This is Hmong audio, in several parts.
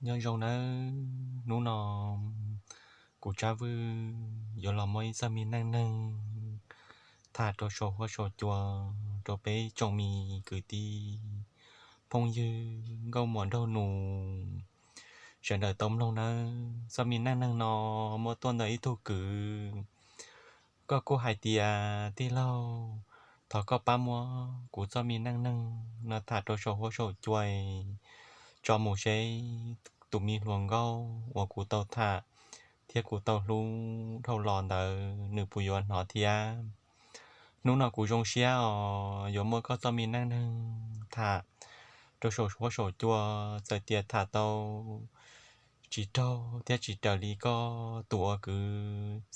Nyob zoo nawb, hnub no kuv Tsab Vwj yuav los muab ib txoj me neej neeg tham rau saum huab saum cua rau peb tsoom me kwv tij phooj ywg nkauj muam nraug nus sawv daws tau mloog nawb. Txoj me neej neeg no muaj tuaj ntawm ib tug kwv, koj kuj hais tias tij laug, thov koj pab muab kuv txoj me neej neeg no tham rau saum huab saum cua tso mus seb tus me hluas nkauj uas kuv tau tham thiab kuv tau hlub dhau los ntawd nws puas yuav hnov thiab. Hnub no kuv zoo siab os yuav muab koj txoj me neej neeg tham rau saum huab saum cua, txawm tias tham tau tsis raug thiab tsis raws li koj tus ua kwv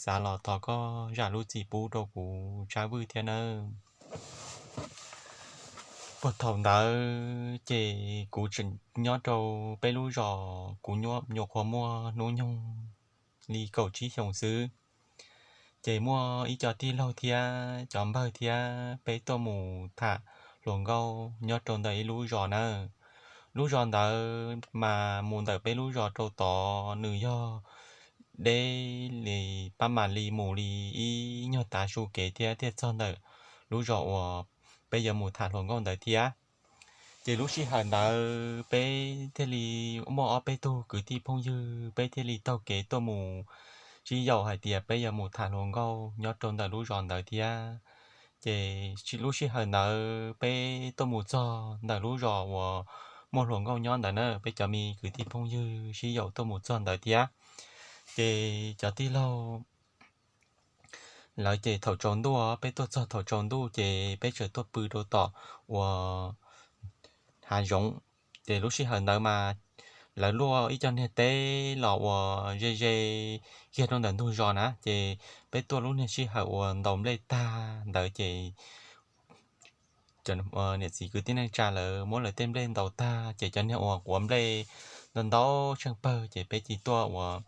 xav los thov koj zam lub txim pub rau kuv Tsab Vwj thiab nawb. Puag thaum ntawd ces kuv tseem nyob rau peb lub zos, kuv nyuam qhuav muaj hnub nyoog li kaum tsib xyoos xwb. Ces muaj ib co tij laug thiab cov npawg thiab peb tuaj mus tham hluas nkauj nyob rau ntawm ib lub zos nawb. Lub zos ntawd mas mus ntawm peb lub zos rau tod nws yog deb li pab mam li mus li ib nyuag tav su kev thiab thiaj txog ntawm lub zos uas peb yuav mus tham hluas nkauj ntawd thiab. Ces lub sij hawm ntawd peb thiaj li muaj ob peb tug kwv tij phooj ywg, peb thiaj li taug kev tuaj mus sib yaum hais tias peb yuav mus tham hluas nkauj nyob rau ntawm lub zos ntawd thiab. Ces lub sij hawm ntawd peb tuaj mus txog ntawm lub zos uas muaj hluas nkauj nyob ntawd na, peb cov me kwv tij phooj ywg sib yaum tuaj mus txog ntawd thiab. Ces cov tij laug lawv ces thaum tsaus ntuj, peb tuaj txog thaum tsaus ntuj ces peb txawm tuaj pw rau tom uas hav zoov. Ces lub sij hawm ntawd mas lawv luaj ib co niag teb los uas ze ze kiag rau ntawm ntug zos na, ces peb tuaj lub niag sij hawm uas ntaus nplej tag ntawd ces niam txiv kwv tij neej tsa lawv muab lawv tej nplej ntaus tag ces cov niag uas quav nplej ntau ntau tsheej pawg ces peb cia tuaj uas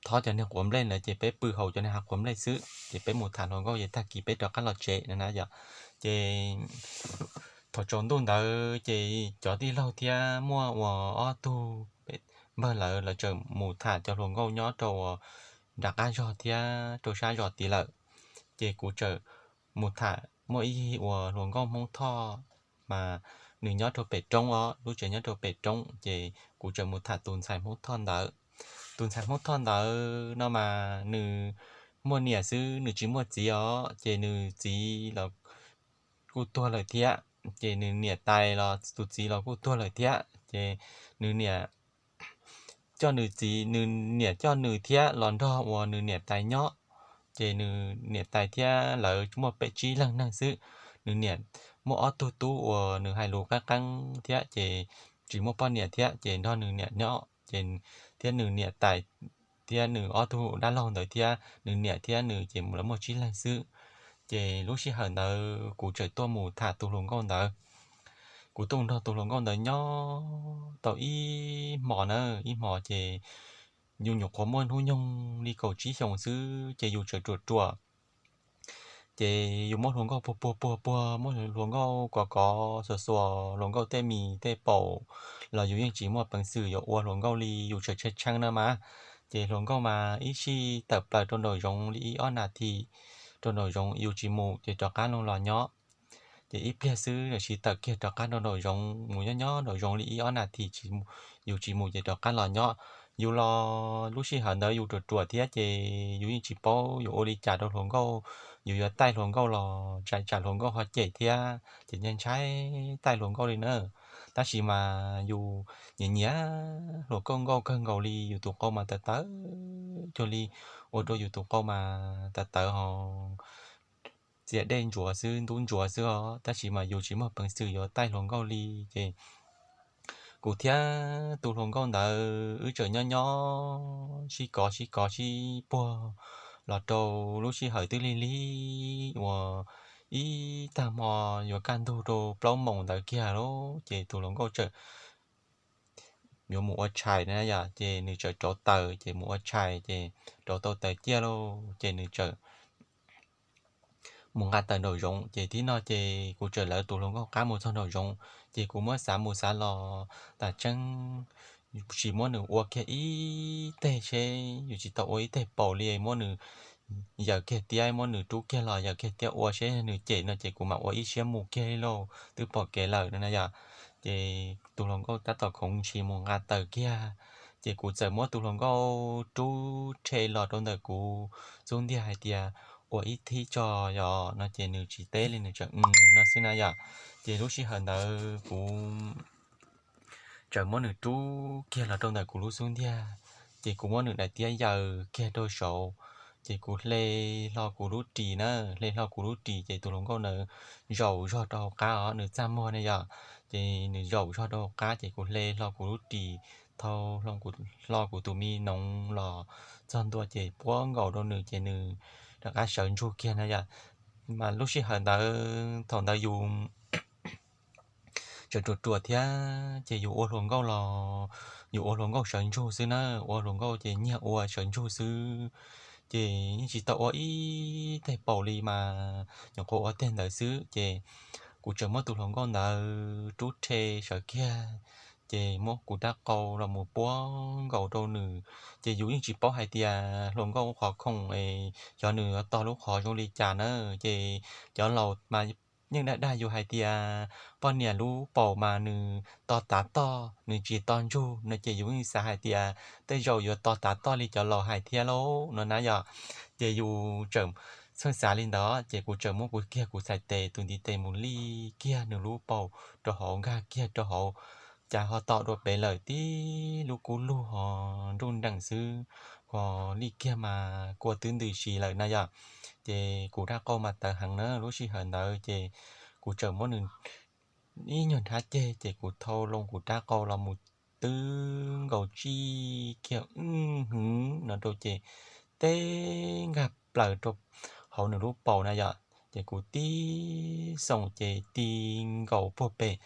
thob cov niag quav nplej ntawd ces peb pw hauv cov niag hav quav nplej xwb ces peb mus tham hluas nkauj ces tag kis peb rov qab los tsev na yom. Ces thaum tsaus ntuj ntawd ces cov tij laug thiab muaj uas ob tug npawg lawv, lawv txawm mus tham cov hluas nkauj nyob rau uas nram qab zos thiab rau sab zos tid lawm. Ces kuv txawm mus tham, muaj ib yig uas hluas nkauj Hmoob Thoj mas nws nyob rau pem roob os, lub tsev nyob rau pem roob, ces kuv txawm mus tham tus ntxhais Hmoob Thoj ntawd. Tus ntxhais Hmoob Thoj ntawd no mas nws muaj niam xwb, nws tsis muaj txiv os, ces nws txiv los kuj tuag lawm thiab, ces nws niam tais los tus txiv los kuj tuag lawm thiab, ces nws niam coj nws txiv, nws niam coj nws thiab los nrog uas nws niam tais nyob. Ces nws niam tais thiab lawv muaj peb tsib leeg neeg xwb. Nws niam muaj ob tug tub uas nws hais lus qeeb qeeb thiab ces tsis muaj poj niam thiab ces nrog nws niam nyob ces thiab nws niam tais thiab nws ob tug dab laug ntawd thiab nws niam thiab nws ces lawv muaj tsib leeg xwb. Ces lub sij hawm ntawd kuv txawm tuaj mus tham tus hluas nkauj ntawd. Kuv tuaj nrog tus hluas nkauj ntawd nyob tau ib hmos na, ib hmos ces yus nyuam qhuav muaj hnub nyoog li kaum tsib xyoos xwb ces yus txawm ruam ruam. Ces yus muab hluas nkauj puag puag puag puag, muab hluas nkauj kov kov xuas xuas, hluas nkauj tej mis tej paum los yus yeej tsis muaj peev xwm yuav ua hluas nkauj li, yus tseem tshee tshee na mas. Ces hluas nkauj mas ib sij tawm plaws rau nraum zoov li ib ob nas this, rau nraum zoov yus tsis mus ces rov qab los nyob. Ces ib pliag xwb los sis tawm kiag rov qab rau nraum zoov mus nyob nyob nraum zoov li ib ob nas this, yus tsis mus ces rov qab los nyob. Yus los lub sij hawm ntawd yus ruam ruam thiab ces yus yeej tsis paub yuav ua li cas rau hluas nkauj, yus yuav taij hluas nkauj los tsam hluas nkauj ho cem thiab ces ntshai ntshai taij hluas nkauj li na. Tab sis mas yus nyiam nyiam hluas nkauj kawg nkaus li, yus tus qau mas tawv tawv cuag li, ua rau yus tus qau mas tawv tawv ho txias dej ntsuav xwb ntub ntsuav xwb os, tab sis mas yus tsis muaj peev xwm yuav taij hluas nkauj li. Ces kuv thiab tus hluas nkauj ntawd wb tseem nyob nyob sib kov sib kov sib puag los rau lub sij hawm twb lig lig uas ib tag hmo yuav kaj ntug rau plaub moos ntawd kiag lauj, ces tus hluas nkauj txawm yuav mus ua tshais na yom, ces nws txawm rauv taws ces mus ua tshais ces rauv tau taws ciaj lauj, ces nws txawm mus nqa taws nraum zoov. Ces thib no ces kuv txawm lawv tus hluas nkauj qab mus txog nraum zoov, ces kuv muab xav mus xav los tas tseeb, tsis muab nws ua kiag ib teg seb, yus tsis tau ua ib teg paus li, muab nws yaws kiag tiab, muab nws rub kiag los yaws kiag tiab ua seb nws cem no ces kuv mam ua ib siab mus kiag li lauj, twb pom kev lawm no na yom. Ces tus hluas nkauj tab tom khoov ntshis mus nqa taws kiag, ces kuv txawm muab tus hluas nkauj rub rhe los rau ntawm kuv xub ntiag hais tias, ua ib thib tso yom no ces nws tsis teb li, nws tseem no xwb na yom. Ces lub sij hawm ntawd kuv txawm muab nws rub kiag los rau ntawm kuv lub xub ntiag, ces kuv muab nws daim tiab yaws kiag rau saud, ces kuv hle hlo kuv lub ris na, hle hlo kuv lub ris ces tus hluas nkauj ntawd zaum zog rau hauv qab os, nws txaj muag ne yom, ces nws zaum zog rau hauv qab ces kuv hle hlo kuv lub ris, thau hlo kuv tus me noov los txog ntua ces puab nkaus rau nws ces nws rov qab sawv ntsug kiag na yom. Mas lub sij hawm ntawd thaum ntawd yus tseem ruam ruam thiab ces yus ua hluas nkauj los yus ua hluas nkauj sawv ntsug xwb na, ua hluas nkauj ces nyiag ua sawv ntsug xwb, ces yeej tsis tau ua ib teg paus li mas nyuam qhuav ua teg ntawd xwb. Ces kuv tseem muab tus hluas nkauj ntawd rub rhe sawv kiag, ces muab kuv rab qau los mus puab nkaus rau nws, ces yus yeej tsis paub hais tias hluas nkauj qhov khoom es xyov nws yuav tog lub qhov zoo li cas na, ces cov laus mas yeej dag dag yus hais tias poj niam lub paum mas nws tog tav toj, nws tsis tog ntsug no, ces yus yeej xav hais tias tej zaum yuav tog tav toj li cov laus hais thiab lauj no na yom. Ces yus tseem txheej xav li ntawd ces kuv tseem muab kuv kiag kuv txhais tes tus ntiv tes mus lij kiag nws lub paum rau hauv, nkag kiag rau hauv, cas ho tom dua pem lawm tib lub kub lug ho nruj nreem xwb, ho lij kiag mas kua twb ntws si lawm na yom. Ces kuv rab qau mas tawv heev na, lub sij hawm ntawd ces kuv tseem muab nws ib nyuag nrhab ceg ces kuv thau loo kuv rab qau los mus twb nkaus tsij kiag, wb hwv no rau ces teb nkag plaws rau hauv nws lub paum na yom. Ces kuv tib xoom ces ti nkaus puag pem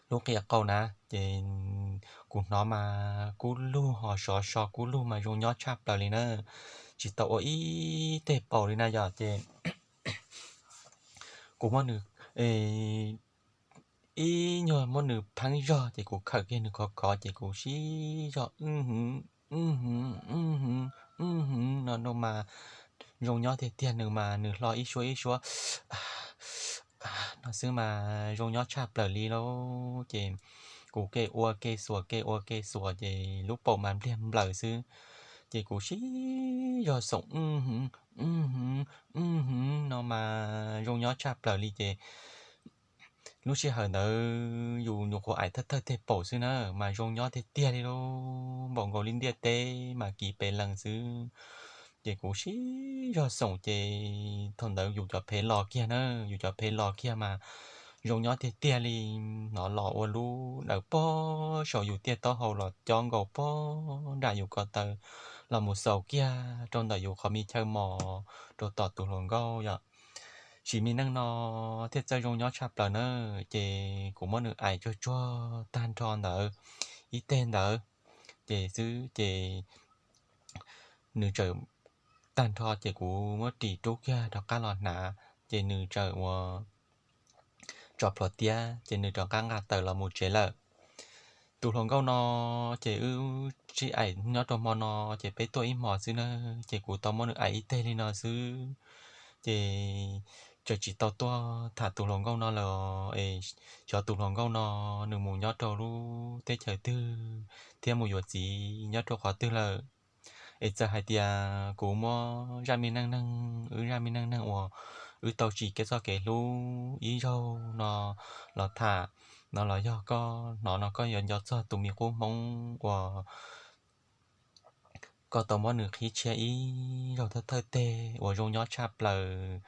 lub qia qau na, ces kuv hnov mas kub lug ho sov so, kub lug mas zoo nyob tshaj plaws li na, tsis tau ua ib teg paus li na yom. Ces kuv muab nws ib nyuag muab nws pheeb zog ces kuv khawm kiag nws khov khov ces kuv sib zog, wb hwv, wb hwv, wb hwv, wb hwv no mas zoo nyob tiag tiag, nws mas nws hlo ib suab ib suab no xwb mas zoo nyob tshaj plaws li lauj. Ces kuv ke ua ke xuas ke ua ke xuas ces lub paum mas npliag nplaws xwb. Ces kuv sib zog xoom, wb hwv, wb hwv, wb hwv no mas zoo nyob tshaj plaws li ces lub sij hawm ntawd yus nyuam qhuav aim thawj thawj teg paum xwb na, mas zoo nyob tiag tiag li lauj, npaum nkaus li ntiaj teb mas kiv pes lees xwb. Ces kuv sib zog xoom ces thaum ntawd yus cov phev los kiag na, yus cov phev los kiag mas zoo nyob tiag tiag li, hnov los ua lub dawm pob saum yus tiaj taub hau los cob nkaus pob nram yus ko taw los mus xaus kiag rau ntawm yus qhov me chaw mos rau tom tus hluas nkauj yom. Sim me neej no thiaj txawj zoo nyob tshaj plaws na. Ces kuv muab nws aim tsuag tsuag tag nrho ntawd ib teg ntawd ces xwb ces nws txawm tag nrho ces kuv muab ris rub kiag rov qab los hnav ces nws txawm ua tso plhuav tiab ces nws rov qab nqa taws los mus tsev lawm. Tus hluas nkauj no ces wb sib aim nyob rau hmo no ces peb tuaj ib hmos xwb na, ces kuv tau muab nws aim ib teg li no xwb. Ces txawm tsis tau tuaj tham tus hluas nkauj no lawm es xyov tus hluas nkauj no nws mus nyob rau lub teb chaws twg thiab mus yuav txiv nyob rau qhov twg lawm. Es txawm hais tias kuv muab zaj me neej neeg, wb zaj me neej neeg uas wb tau tsim kev txoj kev hlub ib zaug no los tham no los yog koj hnov no koj yuav nco txog tus me qub hmoob uas koj tau muab nws qhib tshiab ib zaug thawj thawj teg uas zoo nyob tshaj plaws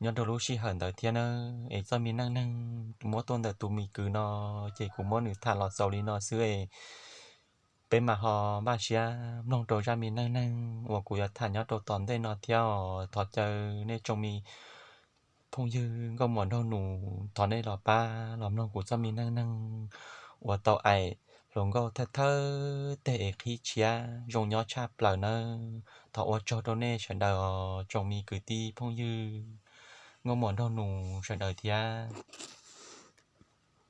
nyob rau lub sij hawm ntawd thiab nawb. Es txoj me neej neeg muab tuaj ntawm tus me kwv no ces kuv muab nws tham los xaus li no xwb es peb mam ho npaj siab mloog rau zaj me neej neeg uas kuv yuav tham nyob rau tom ntej no thiab os. Thov caw nej tsoom me phooj ywg nkauj muam nraug nus thov nej los pab los mloog kuv txoj me neej neeg uas tau aim hluas nkauj thawj thawj teg es qhib tshiab zoo nyob tshaj plaws nawb. Thov ua tsaug rau nej sawv daws os tsoom me kwv tij phooj ywg nkauj muam nraug nus sawv daws thiab.